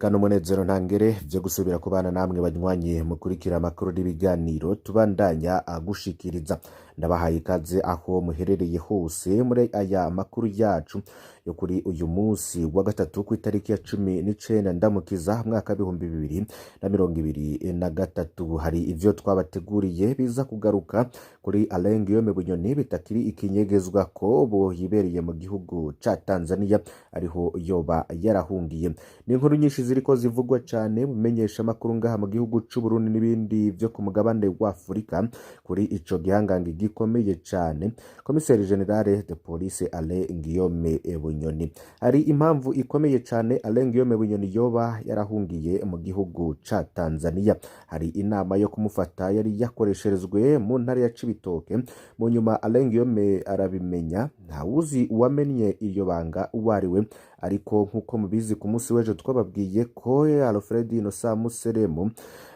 Iteka n'umunezero ntangere vyo gusubira kubana namwe banywanyi mukurikira amakuru n'ibiganiro tubandanya gushikiriza. Ndabahaye ikaze aho muherereye hose muri aya makuru yacu yo kuri uyu munsi wa gatatu, ku itariki ya 19 Ndamukiza, mwaka 2023. Hari ivyo twabateguriye biza kugaruka kuri Alain Guillaume Bunyoni, bitakiri ikinyegezwa ko bo yibereye mu gihugu ca Tanzania, ariho yoba yarahungiye. Ni inkuru nyinshi ziriko zivugwa cane mu menyeshamakuru ngaha mu gihugu c'u Burundi n'ibindi vyo ku mugabane wa Afurika kuri ico gihangange gikomeye cane, Commissaire Général de Police Alain Guillaume Bunyoni. Hari impamvu ikomeye cane Alain Guillaume Bunyoni yoba yarahungiye mu gihugu ca Tanzania. Hari inama yo kumufata yari yakoresherezwe mu ntara ya Cibitoke, mu nyuma Alain Guillaume arabimenya. Ntawuzi uwamenye iryo banga uwo ari we, ariko nk'uko mubizi, ku munsi w'ejo twababwiye ko Alfred Innocent Museremu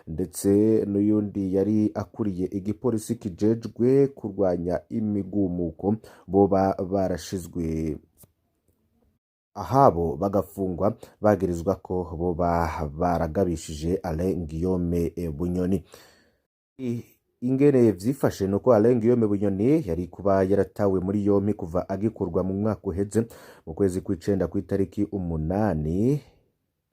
ndetse n'uyundi yari akuriye igipolisi kijejwe kurwanya imigumuko boba barashizwe ahabo, bagafungwa bagirizwa ko boba baragabishije Alain Guillaume Bunyoni. Ingene vyifashe nuko Alain Guillaume Bunyoni yari kuba yaratawe muri yompi kuva agikurwa mu mwaka uheze mu kwezi kw'icenda, kw'itariki 8,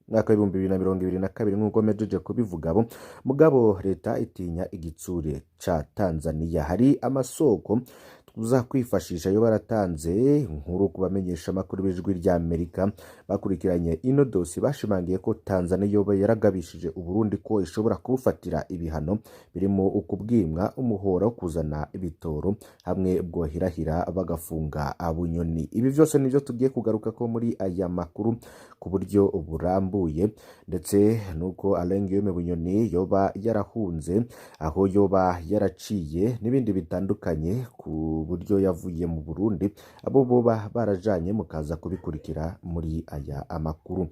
mwaka w'2022, nk'uko mpejeje kubivuga bo. Mugabo leta itinya igitsure ca Tanzania. Hari amasoko tuza kwifashisha yo baratanze inkuru ku bamenyesha amakuru b'Ijwi rya Amerika bakurikiranye ino dosi, bashimangiye ko Tanzania yoba yaragabishije Uburundi ko ishobora kubufatira ibihano birimo ukubwimwa umuhora wo kuzana ibitoro hamwe bwohirahira bagafunga Bunyoni. Ibi vyose nivyo tugiye kugaruka ko muri aya makuru ku buryo burambuye, ndetse nuko Alain Guillaume Bunyoni yoba yarahunze, aho yoba yaraciye n'ibindi bitandukanye ku buryo yavuye mu Burundi, abo boba barajanye, mukaza kubikurikira muri aya amakuru.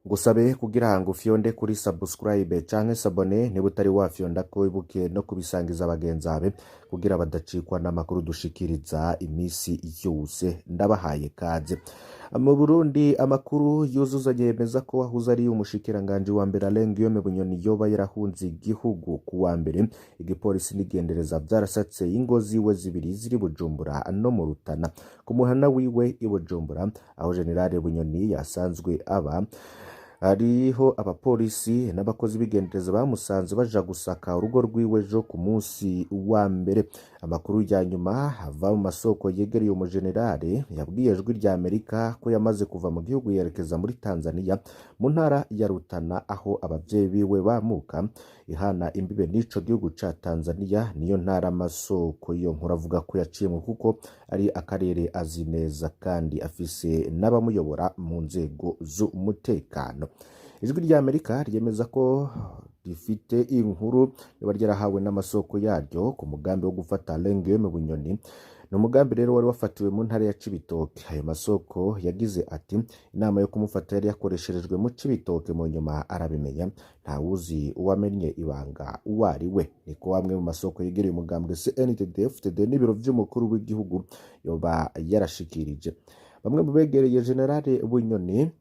Ngusabe kugira ngo ufyonde kuri subscribe canke s'abonner niba utari wafyonda ko, wibuke no kubisangiza bagenzi bawe kugira badacikwa n'amakuru dushikiriza imisi yose. Ndabahaye kaze. Mu Burundi, amakuru yuzuzanye yemeza ko wahoze ari umushikiranganji wa mbere Alain Guillaume Bunyoni yoba yarahunze igihugu. Ku wa mbere, igipolisi n'igendereza vyarasatse ingo ziwe zibiri ziri Bujumbura no mu Rutana. Ku muhana wiwe i Bujumbura, aho General Bunyoni yasanzwe aba, hariho abapolisi n'abakozi b'igendereza bamusanze baja gusaka urugo rwiwe ejo ku munsi wa mbere. Amakuru ya nyuma ava mu masoko yegereye umujenerali yabwiye Ijwi rya Amerika ko yamaze kuva mu gihugu yerekeza muri Tanzania, mu ntara ya Rutana, aho abavyeyi biwe bamuka, ihana imbibe n'ico gihugu ca Tanzania. Niyo ntara amasoko iyo nkuru avuga ko yaciyemwo, kuko ari akarere azi neza kandi afise n'abamuyobora mu nzego z'umutekano. Ijwi rya Amerika ryemeza ko rifite inkuru riba ryarahawe n'amasoko yaryo ku mugambi wo gufata Alain Guillaume Bunyoni. Ni umugambi rero wari wafatiwe mu ntara ya Cibitoke. Ayo masoko yagize ati: "Inama yo kumufata yari yakoresherejwe mu Cibitoke, mu nyuma arabimenya. Ntawuzi uwamenye ibanga uwo ari we." Niko amwe mu masoko yegereye umugambwe CNDD-FDD n'ibiro vy'umukuru w'igihugu yoba yarashikirije. Bamwe mu begereye General Bunyoni,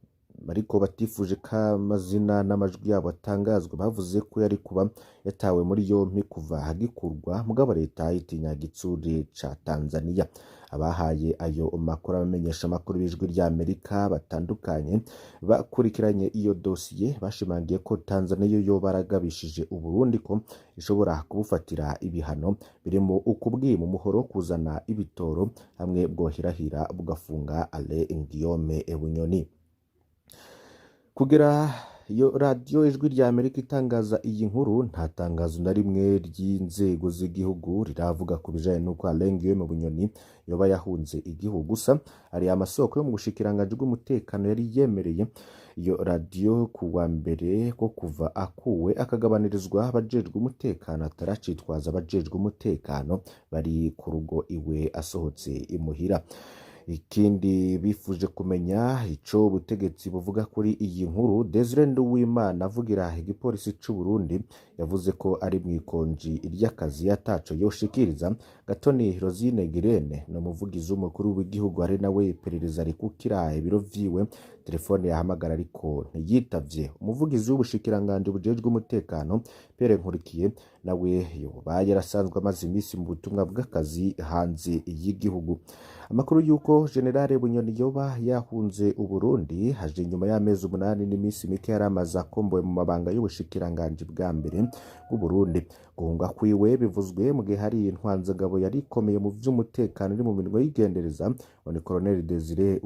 ariko batifuje ko amazina n'amajwi yabo atangazwa, bavuze ko yari kuba yatawe muri yompi kuva agikurwa, mugabo leta itinya igitsure ca Tanzania. Abahaye ayo makuru abamenyesha amakuru b'Ijwi rya Amerika batandukanye bakurikiranye iyo dosiye bashimangiye ko Tanzania yoba yaragabishije Uburundi ko ishobora kubufatira ibihano birimo ukubwima umuhoro wo kuzana ibitoro hamwe bwohirahira bugafunga Alain Guillaume Bunyoni. Kugera iyo radiyo Ijwi rya Amerika itangaza iyi nkuru, nta tangazo na rimwe ry'inzego z'igihugu riravuga ku bijanye n'uko Alain Guillaume Bunyoni yoba yahunze igihugu. Gusa hari amasoko yo mu bushikiranganji bw'umutekano yari yemereye iyo radiyo ku wa mbere ko kuva akuwe akagabanirizwa abajejwe umutekano, ataracitwaza abajejwe umutekano bari ku rugo iwe asohotse imuhira. Ikindi bifuje kumenya ico ubutegetsi buvuga kuri iyi nkuru, Desire Nduwimana avugira igipolisi c'u Burundi yavuze ko ari mw'ikonji ry'akazi, ataco yoshikiriza. Gatoni Rosine Girene ni umuvugizi w'umukuru w'igihugu, ari nawe iperereza rikukira ibiro vyiwe. Telefone yahamagara ariko ntiyitavye. Umuvugizi w'ubushikiranganji bujejwe umutekano Pierre Nkurikiye nawe yoba yarasanzwe amaze iminsi mu butumwa bw'akazi hanze y'igihugu. Amakuru y'uko Generale Bunyoni yoba yahunze Uburundi haje inyuma y'amezi 8 n'iminsi mike yari amaze akombowe mu mabanga y'ubushikiranganji bwa mbere bw'Uburundi. Guhunga kwiwe bivuzwe mu gihe hari intwanzangabo yari ikomeye mu vy'umutekano iri mu minwe y'igendereza, ngo ni Colonel Desire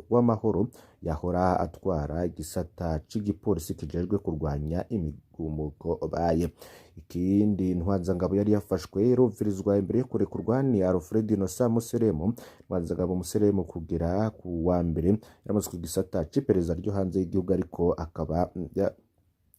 Uwamahoro yahora atwara igisata c'igipolisi kijejwe kurwanya imigumuko baye. Ikindi ntwanzangabo yari yafashwe irumvirizwa imbere yo kurekurwa ni Alfred Innocent Museremu. Ntwanzangabo Museremu kugera ku wa mbere yaramaze ku gisata c'iperereza ryo hanze y'igihugu, ariko akaba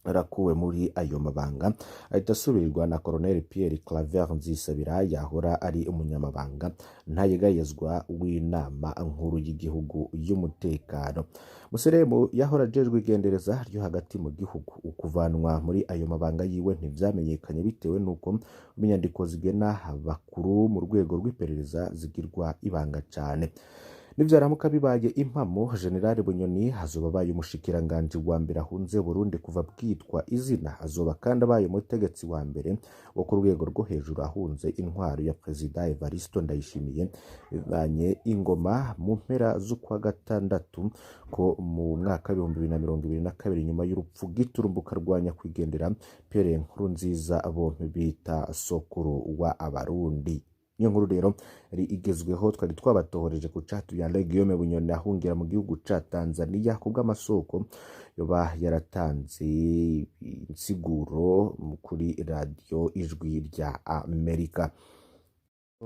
yarakuwe muri ayo mabanga ahita asubirirwa na Colonel Pierre Claver Nzisabira yahora ari umunyamabanga ntayegayezwa w'inama nkuru y'igihugu y'umutekano. Museremu yahora ajejwe igendereza ryo hagati mu gihugu. Ukuvanwa muri ayo mabanga yiwe ntivyamenyekanye bitewe n'uko inyandiko zigena bakuru mu rwego rw'iperereza zigirwa ibanga cane. Nivyaramuka bibaye impamo, General Bunyoni azoba abaye umushikiranganji wa mbere ahunze Burundi kuva bwitwa izina. Azoba kandi abaye umutegetsi wa mbere wo ku rwego rwo hejuru ahunze intwaro ya Perezida Evaristo Ndayishimiye bivanye ingoma mu mpera z'ukwa gatandatu ko mu mwaka 2022, nyuma y'urupfu giturumbuka rwa nyakwigendera Pierre Nkurunziza bompi bita Sokuru wa Abarundi. Niyo nkuru rero yari igezweho twari twabatohoreje ku catuye Alain Guillaume Bunyoni ahungira mu gihugu ca Tanzania kubw'amasoko yoba yaratanze insiguro kuri radiyo Ijwi rya Amerika.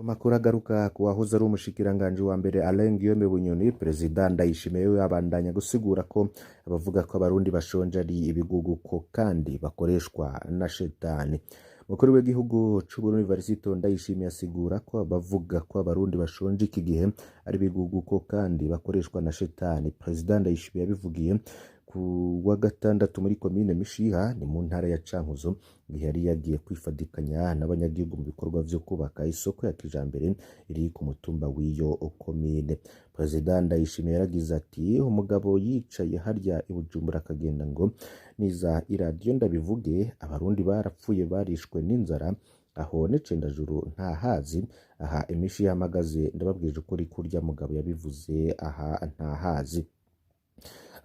Makuru agaruka ku wahoze ari umushikiranganji wa mbere Alain Guillaume Bunyoni, Perezida Ndayishimiye we abandanya gusigura ko abavuga ko abarundi bashonje ari ibigugu ko kandi bakoreshwa na shetani. Mukuru w'igihugu c'Uburundi Varisito Ndayishimiye asigura ko abavuga ko abarundi bashonje iki gihe ari ibigugu ko kandi bakoreshwa na shetani. Perezida Ndayishimiye yabivugiye ku wa gatandatu muri komine Mishiha ni mu ntara ya Cankuzo, igihe yari yagiye kwifadikanya n'abanyagihugu mu bikorwa vyo kubaka isoko ya kijambere iri ku mutumba w'iyo komine. Perezida Ndayishimiye yaragize ati: umugabo yicaye harya i Bujumbura akagenda ngo niza iradiyo ndabivuge, abarundi barapfuye barishwe n'inzara, aho n'icendajuru ntahazi, aha imishi yahamagaze ndababwije ukuri kurya mugabo yabivuze aha ntahazi.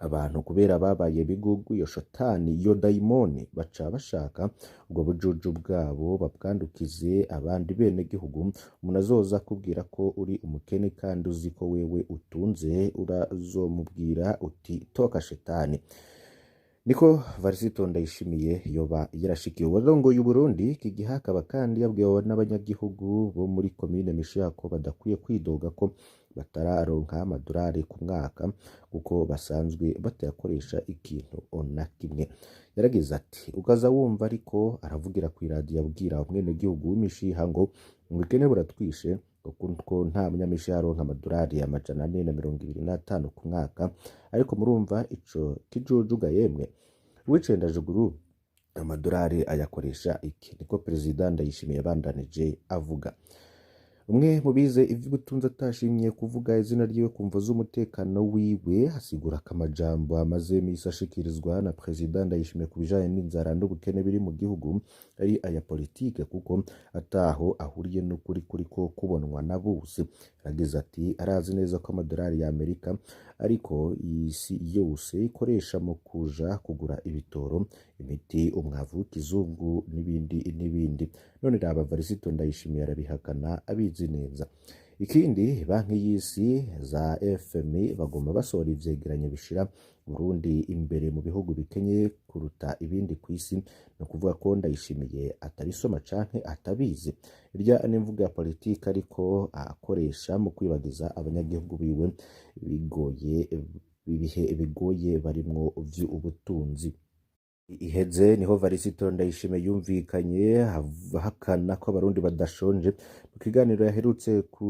Abantu kubera babaye bigugu iyo shotani iyo dayimoni baca bashaka ubwo bujuju bwabo babwandukize abandi bene gihugu. Umuntu azoza akubwira ko uri umukene kandi uzi ko wewe utunze, urazomubwira uti toka shetani. Niko Varisito Ndayishimiye yoba yarashikiye uwarongoye Uburundi iki gihe, akaba kandi yabwiwe n'abanyagihugu bo muri komine Mishiha ko badakwiye kwidoga ko batararonka amadolari ku mwaka kuko basanzwe batayakoresha ikintu na kimwe. Yaragize ati: ukaza wumva ariko aravugira ku iradiyo abwira umwenegihugu w'imishiha ngo ubukene buratwishe kuko nta munyamishiha aronka amadolari 425 ku mwaka, ariko murumva ico kijujuga yemwe uw'icendajuguru amadolari ayakoresha iki? Niko Perezida Ndayishimiye yabandanije avuga. Umwe mu bize ivy'ubutunzi atashimye kuvuga izina ryiwe ku mvo z'umutekano wiwe asigura ko amajambo amaze imisi ashikirizwa na Perezida Ndayishimiye ku bijanye n'inzara n'ubukene biri mu gihugu ari aya politike kuko ataho ahuriye n'ukuri kuriko kubonwa na bose. Yagize ati: arazi neza ko amadolari ya Amerika ariko isi yose ikoresha mu kuja kugura ibitoro, imiti, umwavu w'ikizungu n'ibindi n'ibindi. None raba Varisito Ndayishimiye arabihakana abizi neza. Ikindi banki y'isi za FMI bagomba basohora ivyegeranyo bishira Burundi imbere mu bihugu bikenye kuruta ibindi kw'isi, ni ukuvuga ko Ndayishimiye atabisoma canke atabizi. Irya n'imvugo ya politike ariko akoresha mu kwibagiza abanyagihugu biwe bigoye ibihe bigoye barimwo vy'ubutunzi. Iheze niho Varisito Ndayishimiye yumvikanye ahakana ko abarundi badashonje. Mu kiganiro yaherutse ku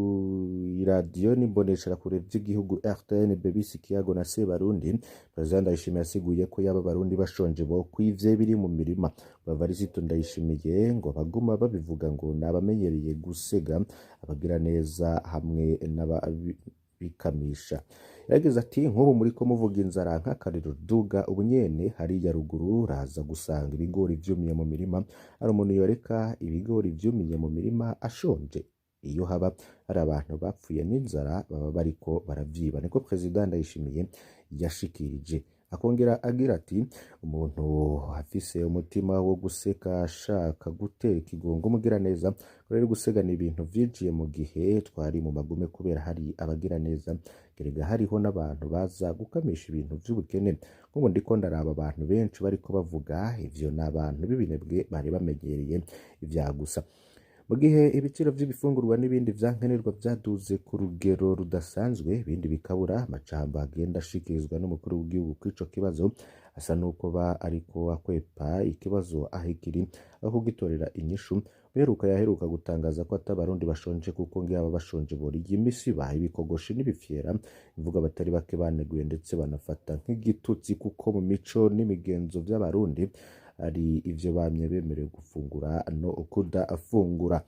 iradiyo n'imboneshakure vy'igihugu RTNB bise Ikiyago na Sebarundi, Perezida Ndayishimiye yasiguye ko yaba abarundi bashonje bokwivye biri mu mirima. Varisito Ndayishimiye ngo baguma babivuga ngo nabamenyereye gusega abagira neza hamwe n'ababikamisha. Yagize ati: "Nk'ubu muriko muvuga inzara, nk'akariro duga ubunyene hariya ruguru raza gusanga ibigori vyumiye mu mirima. Hari umuntu yoreka ibigori vyumiye mu mirima ashonje? Iyo haba hari abantu bapfuye n'inzara baba bariko baravyiba." Niko Perezida Ndayishimiye yashikirije, akongera agira ati: "Umuntu afise umutima wo guseka ashaka gutera ikigongo umugira neza rero, gusega ni ibintu vyinjiye mu gihe twari mu magume kubera hari abagira neza. Erega hariho n'abantu baza gukamisha ibintu vy'ubukene. Nk'ubu ndiko ndaraba abantu benshi bariko bavuga ivyo, ni abantu b'ibinebwe bari bamenyereye ivya gusa." Mu gihe ibiciro vy'ibifungurwa n'ibindi vyankenerwa vyaduze ku rugero rudasanzwe, ibindi bikabura, amajambo agenda ashikirizwa n'umukuru w'igihugu kw'ico kibazo asa n'uko ba ariko akwepa ikibazo aho ikiri aho kugitorera inyishu. Uheruka yaheruka gutangaza ko ata Abarundi bashonje, kuko ngiyaba bashonje boriye imisiba, ibikogoshi n'ibifyera, imvugo abatari bake baneguye ndetse banafata nk'igitutsi, kuko mu mico n'imigenzo vy'Abarundi ari ivyo bamye bemerewe gufungura no kudafungura.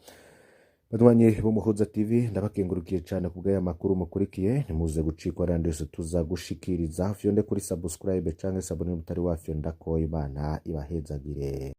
Banywanyi b'Umuhuza TV, ndabakengurukiye cyane kubw'aya makuru mukurikiye. Ntimuze gucikwa n'ayandi yose tuza gushikiriza. Fyonde kuri subscribe canke s'abonner mutari wafyondako. Imana ibahezagire.